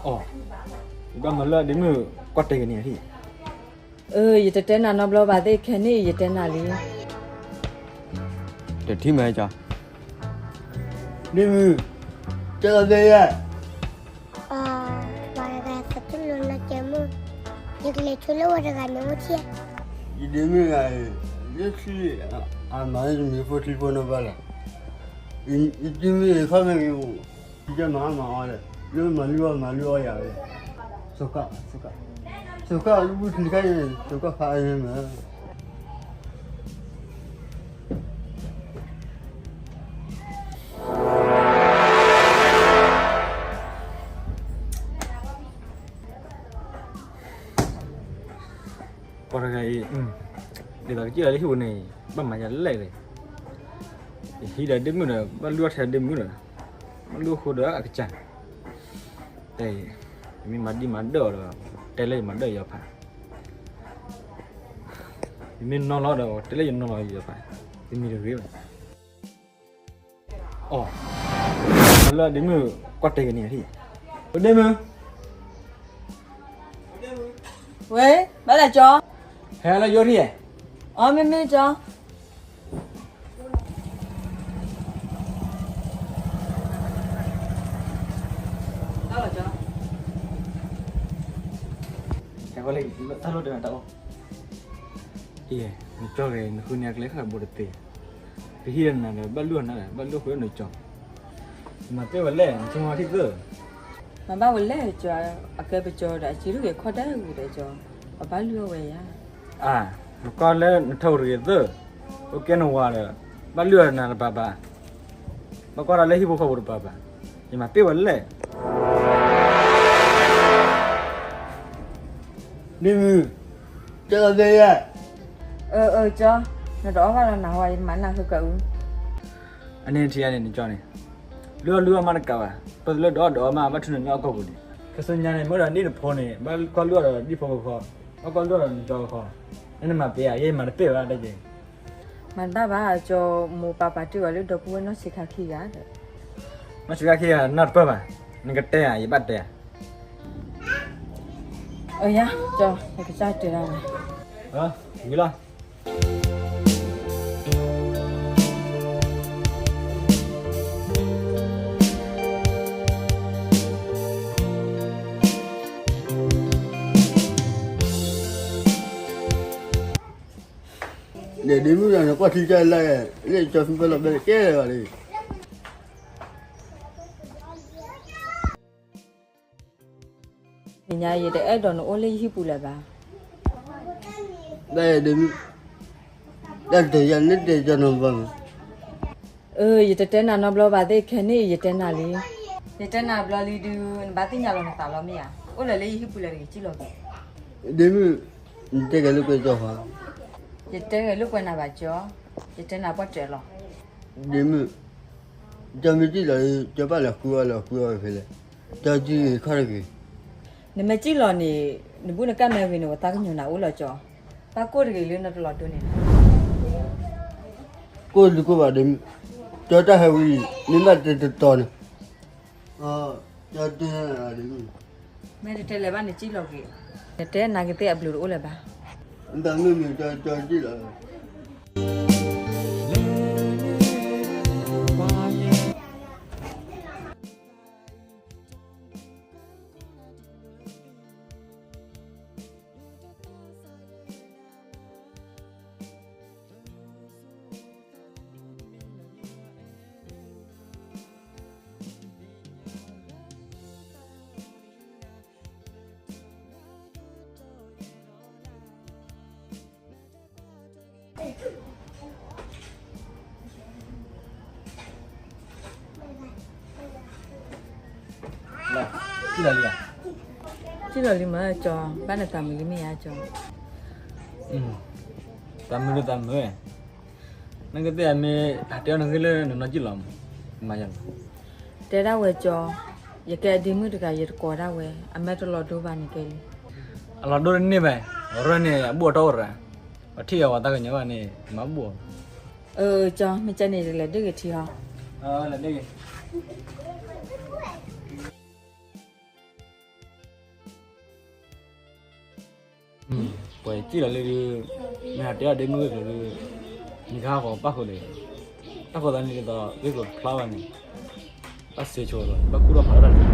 အိ, ယဘၣ်မၤလၢဒ့မုၣ်ကွၢ်တဲက့ၤန့ၣ်ထံၣ်. အၢ ယတတဲနၤနီတဘျီဘၣ်သ့ၣ်ခဲန့ၣ် ယတဲနၤလံ. တထံၣ်မးကၠီ, ဒ့မုၣ်, ကဲလီၤသ့ယဲၢ်. ပှၤတဂၤသးတလိၤနီတမံၤ, ယကလဲၤဆိလၢဝဲတဂၤန့ၣ်အိၣ်ထံၣ်. ယဒ့မုၣ်ဂၤအံၤ, လၢထံၣ်အမၤလၢယမ့ၢ်ဖိထံဖိနီၢ်ဘၣ်လဲၣ်. ယတမ့ၢ်ခီမ့ၢ်ဂ့ၤ, ယကမၤမၤအီၤလဲၣ်, လၢမၤလုၢ်အီၣ်မၤလုၢ်အီၣ်ယၤဝဲ, ဆိခါ, ဆိခါ, ဆိခါလၢဘူးထံခါအံၤ, ဆိခါဖးအံၤမ့ၢ် ပှၤတဂၤအံၤ, ဒ်သိးကစံၣ်လီၤလၢဟံၣ်ပူၤန့ၣ်, ဘၣ်မၤယၤလဲၣ်လဲၣ်. ယဟံးဒီးဒ့မုၣ်ဒီး ဘၣ်လုၢ်အီၣ်ထဲဒ့မုၣ်ဒီး, ဘၣ်လုၢ်အီၣ်ဃိဒီးအကစၢ်, တဲ, ယမ့ၢ်မၤဒံးမၤဒၢၣ်အီၤဒီး, တဲလၢယမၤဒၢၣ်ယီၤဖး, ယမ့ၢ်နီၢ်လီၤဒီး တဲလၢယနီၢ်လီၤယီၤဖး, တမံၤတဂ့ၤဘၣ်. အိ, လၢဒ့မုၣ်ကွၢ်တဲက့ၤန့ၣ်ထံၣ်. ဒ့မုၣ်, ဝဲ, ဘၣ်လဲၣ်ကၠီ, ဟဲလၢယိထံၣ်. အိ မ့မ့ၢ်ကၠီ. ဟဲလၢတၢ်လီၢ်တၢ်အိၣ်, အံၤ, နကၠီဂ့ၤ နဃုန့ၢ်အကျဲဃာ်ဘိတသ့, ပဟံၣ်ဒီးနၤဒီး ဘၣ်လုၢ်အီၣ်နၤဒီး ဘၣ်လုၢ်အီၣ်ဃုာ်နကၠီ, နမၤပ့ၢ်ဝဲလဲၣ် နဆိကမိၣ်ထံၣ်သၢ. မၤဘၣ်ဝဲလဲၣ်ကၠီ, အကဲပကၠီဒီး အစုဒုၣ်ဂ့ၤခီၣ်တၢ်ဂ့ၤဒီးကၠီ, ပဘၣ်လုၢ်အီၣ်ဝဲယၤ. အၢ, နကွၢ်လၢနထၢၣ်တဂ့ၤသၢ, အိၣ်ကဲနဝၤဒီး ဘၣ်လုၢ်အီၣ်နၤတပၤပၤ, ဘၣ်ကွၢ်တၢ်လၢဟံၣ်ဖိဃီဖိတပၤပၤ, ယမၤပ့ၢ်ဝဲလဲၣ်. ဒ့မုၣ်, ကဲလီၤသ့ယဲၢ်. အၢ အၢ ကၠီ, နတအီၣ်ဘၣ်လီၤနၤဟါ, ယမၤနၤဃုာ်ကအု. အန့ၣ်ထံၣ်ယၤန့ၣ် နကၠီန့ၣ်, လုၢ်အီၣ်လုၢ်အီၣ်မးတကးဘၣ်, ပှၤလၢဒုးအီၣ်ဒုးအီမး ဘၣ်ထုးန့ၢ်နအီၣ်ကီၢ်ပူၤန့ၣ်, ခါဆူညါန့ၣ် မ့ၢ်ဒီးဒ်နဖိန့ၣ် ဘၣ်ကွၢ်လုၢ်အီၣ်ဒီးဒ်ဖိကခီ, ဘၣ်ကွၢ်လုၢ်အီၣ်ဒီးနကၠီကခီ, နမၤပ့ၢ်ဧါ, ယမၤတပ့ၢ်ဘၣ်တက့ၢ်. မၤတဘၣ်ဘၣ်ကၠီ, မိၢ်ပၢ်ပာ်တ့ၢ်ဝဲလၢဒီပုၢ်ဝဲၢ်နီၢ်ဆံးခါခံဂၤဒီး, နီၢ်ဆံးခါခံဂၤ နတပၢၢ်ဘၣ်, နကတဲဧါ, ယဘၣ်တဲဧါ. အၢ ယၤကၠီ, ယကစၢ်တဲဒၣ်ဝဲ, ဝံၤလီၤ. ဒ်မုၣ်ဂၤန့ၣ် ကွၢ်ထံကၢ်လၢ်, လၢကၠီဖံဘၣ်လီၤဘဲကဲလၢာ်ဘၣ်လံ. နညါယတအဲၣ်ဒိးနအိၣ်လၢယဟံၣ်ပူၤလၢၤဘၣ်. ဘၣ်ဒ်မုၣ်, တၢ်တယၤလၢတဲကၠီနီၤဘၣ်မး. အၢ ယတတဲနၤနီတဘျီဘၣ်သ့ၣ်ခဲန့ၣ် ယတဲနၤလံ. ယတဲနၤဘျီလံဒုး နဘၣ်သ့ၣ်ညါလီၤနသးလီၤမ့ၢ်ဧါ. အိၣ်လၢၤလၢယဟံၣ်ပူၤလၢၤတဂ့ၤ ကံၣ်လီၤက့ၤ. ဒ်မုၣ်, နတဲဂဲၤလိာ်ကွဲကၠီဧါ. ယတဲဂဲၤလိာ်ကွဲနၤဘၣ်ကၠီ, ယတဲနၤပှၢ်တၢၢ်လီၤ. ဒ်မုၣ်, ကၠီမ့ၢ်ကံၣ်လီၤ, ကၠီဘၣ်လဲၤဃုအီၤလဲၤဃုအီၤဖဲလဲၣ်. ကၠီကံၣ်ဂ့ၤခီၣ်တဂ့ၤ. နမ့ၢ်ကံၣ်လီၤန့ၣ် နဘူးနကၢ်မ့ၢ်ဂ့ၤန့ၣ် ပှၤသးကညီၤနၤအိၣ်လီၤကၠီ. ဘၣ်ကိၢ်တဂ့ၤလၢနတလီၤဒိန့ၣ်. ကိၢ်တကိၢ်ဘၣ်ဒ်မုၣ်, ကၠီတၢ်ဟဲဝံၤ, မ့ၢ်ဘၣ်တတတီၤန့ၣ်. ကၠီတဲနၤဒ်မုၣ်, မ့ၢ်တတဲလဲၤဘၣ်န့ၣ်ကံၣ်လီၤက့ၤ. နတဲနၤကသ့ၣ်အဘျုးတအိၣ်လၢၤဘၣ်. တၢ်မ့ၢ်မ့ၢ်ကၠီကၠီကံၣ်လီၤ. ကံၣ်လီၤလံဧါ. ကံၣ်လီၤလံမ့ၢ်ကၠီ, ဘၣ်နသးမုာ်လံမ့ၢ်ဧါကၠီ. သးမုာ်လၢသးမုာ်, နကသ့ၣ်အမ့ၢ်ဟးတဲအီၤနဂ့ၢ်လၢနနီၢ်ကံၣ်လီၤမး. တဲဒၣ်ဝဲကၠီ, ယကဲအဒ့မုၣ်တဂၤ ယတကိးဒၣ်ဝဲ, အမဲာ်တလီၤဒိဘၣ်န့ၣ်ကဲလံ. အလီၤဒိတန့ၢ်ဘၣ်, ရၢန့ၣ် အဘူၣ်အတီအိၣ်ရၣ်, ပှၤထံၣ်အီၤပှၤသးကညီၤဘၣ်န့ၣ် မၤဘူၣ်အီၤ. အၢ ကၠီ, မ့ၢ်ကဲန့ၣ် လဲၤဒ့ဂ့ၤထံဟီ. လဲၤဒ့ဂ့ၤ. ပှၤစံၣ်လီၤလၢဒုး, မ့ၢ်ဟးတဲအီၤဒ့မုၣ်ဂ့ၢ်ကျိၤဒုး, နကဟးဂီၤပၣ်ဃုာ်န့ၣ်, တၢ်ဃိသးန့ၣ်ဒ်သိးဂ့ၢ်ကျိၤတဖျါဘၣ်န့ၣ်, ဘၣ်စံးဆိလီၤ ဘၣ်ကူၣ်ထီၣ်ဖးထီၣ်တၢ်တ ယဒ့မုၣ်အီၤလၢနီၢ်ကၠံ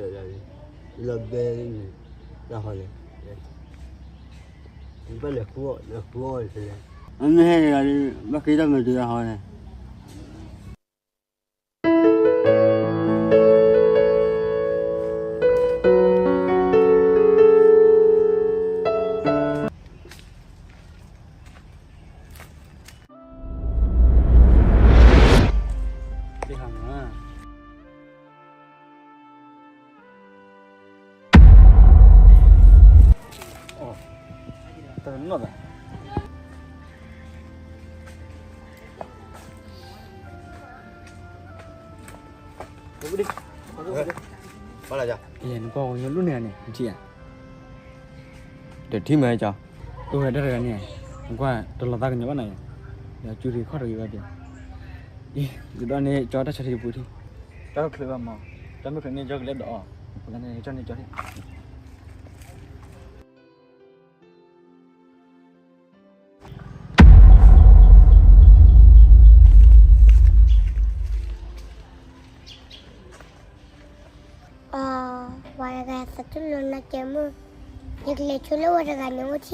ၣ်လၢာ်လၢာ်, ယလီၤဘဲန့ၣ်, တၢ်ဟီလဲၣ်, ဘၣ်လဲၤဃုအီၣ်လဲၤဃုအီၣ်လဲၣ်, အမ့ၢ်ဟဲတဂၤဒီး ဘၣ်က့ၤတၢ်မၤတဂၤဟီလဲၣ်. နကွၢ်ကညီလူၢ်န့ၣ်န့ၣ် နထံၣ်ဧါ, ဒီးထံၣ်မးကၠီ, အိၣ်ဝဲဒၣ်တဂၤန့ၣ်, နကွၢ် တလီၤသးကညီၤဘၣ်နၤယၤ, ဒီးကၠူထံခီၣ်ထံးဂ့ၤဘၣ်ပျဲ, အံၤ ယဒိးန့ၢ်ကၠီတၢ်ဆီထံတပူၤထံၣ်, တၢ်အိၣ်ချၢဘၣ်မး, တၢ်မုၢ်ချၢန့ၣ်ကၠီကလဲၤဒီးအီၤ, ပကန့ၣ်ကၠီန့ၣ်ကၠီထံၣ် အီ, ဝၤတဂၤသးတူၢ်လိာ်နီၢ်ကဲမုၣ်, ယကလဲၤဆိလၢဝၤတဂၤန့ၣ်အိၣ်ထံ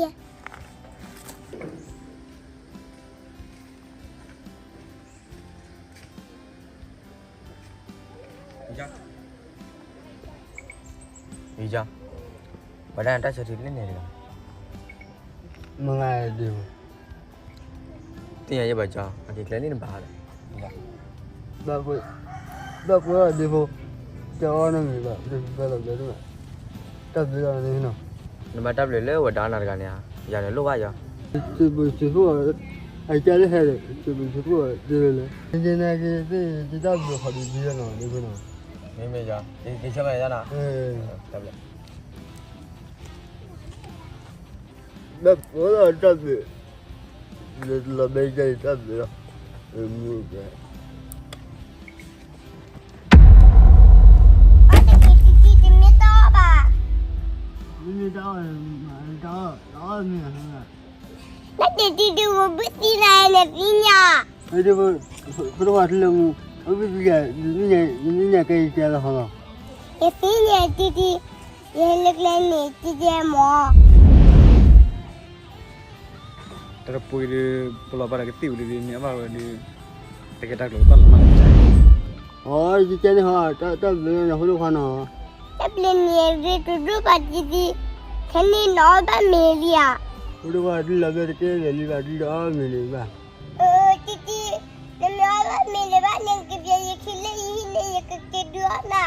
ၣ်ဧါ. ဝဲဒၣ်နတၢ်ဆၢထံးလၢန့ၣ်တဂၤ, မုၢ်ဂၤဒုး, သ့ၣ်ညါယဲဘၣ်ကၠီ, အက့ၤကျဲလံနဘၣ်ဒီး, ဘၣ်ပှဲၤဒုးဖိ, ကၠီအီၣ်နီတမံၤဘၣ်, တၢ်ဘျုးလီၤန့ၣ်နီၤ, နဘၣ်တၢ်ဘျုးလၢဝဲဒၣ်နၤတဂၤန့ၣ်ဧါ, ယၤန့ၣ်လိၣ်ဘၣ်ယီၤ, စံးဘျုးစံးဖှိၣ်, အကၢ်လၢဟဲဒီး စံးဘျုးစံးဖှိၣ်ဒ်လဲၣ်, ယနာ်က့ၤသ့ၣ် ယတၢ်ဘျုးခီဒုးဒ်နီၤ, ဒ်ဖိနီၤ, မ့မ့ၢ်ယီၤ, က့ၤဆၢမးယၤနီၤ, တၢ်ဘျုး ဘၣ်ဖိလီၤတၢ်ဘျုး, လၢတလီၤဘဲယၤတၢ်ဘျုးလီၤ, မုၢ်ကဲ, ဘၣ်တက့ၤတံၤတံၤတမ့ၢ်တၢ်အီၣ်ဘၣ်, မ့ၢ်တၢ်အီၣ်, တၢ်အီၣ်မ့ၢ်, ဘၣ်တက့ၤတံၤတံၤဝဲဘုသံနၤန့ၣ်သ့ၣ်ညါ, ဖိတဝါတလၢမူ, အဝဲသ့ၣ်ညါ, နသ့ၣ်ညါကဲယတဲလီၤဟီလီၤ, ယသ့ၣ်ညါတံၤတံၤ, ယဟဲလၢကျဲန့ၣ် တံၤတံၤမး တၢ်တပူၤအံၤဒီး ပလီၤဘၣ်ဒီးကသံၣ်ဝံၤဒီး မ့ၢ်အဘၣ်ဝဲဒီး တကဲတၢ်ကျိၤဘၣ်လီၤမး, အီ ယကဲန့ၣ်ဟီ, တၢ်ဘျုးန့ၣ် ဖိဒိၣ်ခွါနီၤ, တၢ်ဘျုးန့ၣ် ရ့တဒိၣ်ဘၣ်တံၤတံၤ, ခဲန့ၣ်နအီၣ်ဘၣ်မ့ၤလံဧါ, ဖိဒိၣ်ခွါ ဒ်လီၤဘဲတကဲလၢာ်လံဘၣ် ဒ်ဒီးအီၣ်မ့ၤလံဘၣ်, တံၤတံၤ, နမ့ၢ်အီၣ်ဘၣ်မ့ၤလံဘၣ်န့ၣ် ကပျဲယခံလၢယဟံၣ်န့ၣ် ယကက့ၤဒုးအီၣ်နၤ